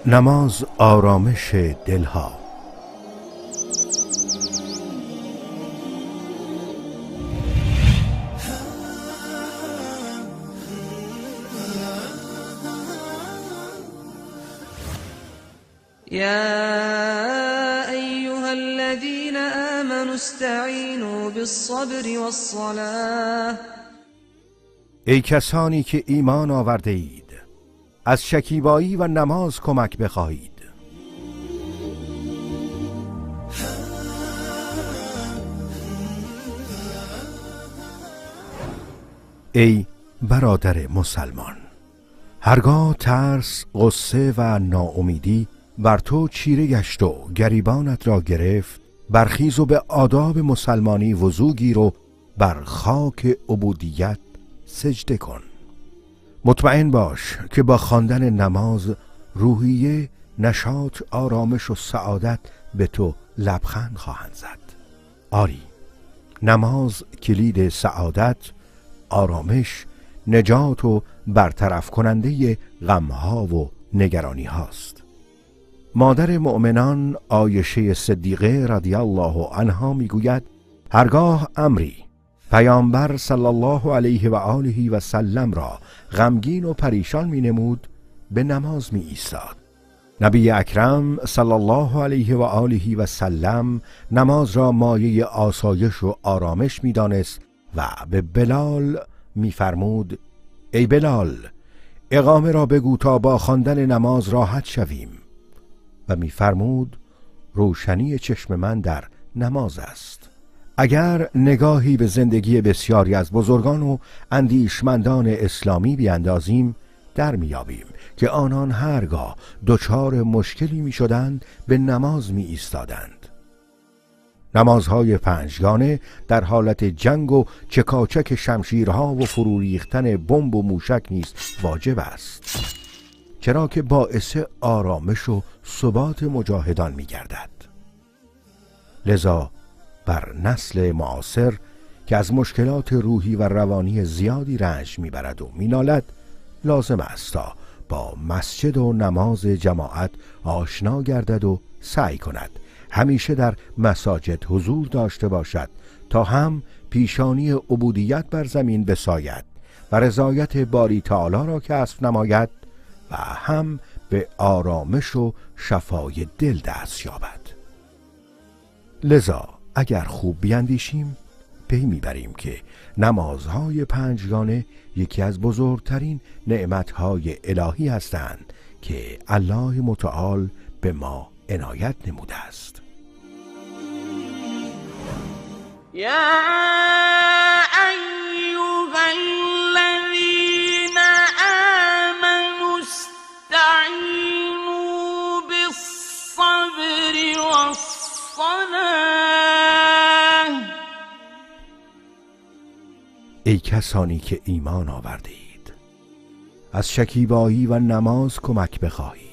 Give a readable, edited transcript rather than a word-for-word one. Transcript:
نماز آرامش دلها. يا أيها الذين آمنوا استعینوا بالصبر والصلاة. ای کسانی که ایمان آورده اید، از شکیبایی و نماز کمک بخواهید. ای برادر مسلمان، هرگاه ترس، غصه و ناامیدی بر تو چیره گشت و گریبانت را گرفت، برخیز و به آداب مسلمانی وضو گیر و بر خاک عبودیت سجده کن. مطمئن باش که با خواندن نماز روحیه، نشاط، آرامش و سعادت به تو لبخند خواهند زد. آری، نماز کلید سعادت، آرامش، نجات و برطرف کننده غمها و نگرانی هاست. مادر مؤمنان عایشه صدیقه رضی الله عنها میگوید: هرگاه امری پیامبر صلی الله علیه و آله و سلم را غمگین و پریشان می نمود، به نماز می ایستاد. نبی اکرم صلی الله علیه و آله و سلم نماز را مایه آسایش و آرامش می دانست و به بلال می فرمود: ای بلال، اقامه را بگو تا با خواندن نماز راحت شویم. و می فرمود: روشنی چشم من در نماز است. اگر نگاهی به زندگی بسیاری از بزرگان و اندیشمندان اسلامی بیاندازیم، در میابیم که آنان هرگاه دچار مشکلی میشدند به نماز می ایستادند. نمازهای پنجگانه در حالت جنگ و چکاچک شمشیرها و فرو ریختن بمب و موشک نیز واجب است، چرا که باعث آرامش و ثبات مجاهدان میگردد. لذا بر نسل معاصر که از مشکلات روحی و روانی زیادی رنج میبرد و مینالد، لازم است تا با مسجد و نماز جماعت آشنا گردد و سعی کند همیشه در مساجد حضور داشته باشد تا هم پیشانی عبودیت بر زمین بساید و رضایت باری تعالی را کسب نماید و هم به آرامش و شفای دل دست یابد. لذا اگر خوب بیندیشیم پی میبریم که نمازهای پنجگانه یکی از بزرگترین نعمتهای الهی هستند که الله متعال به ما عنایت نموده است. یا ایها الذین آمنوا استعینوا بالصبر والصلاة. ای کسانی که ایمان آورده اید، از شکیبایی و نماز کمک بخواهید.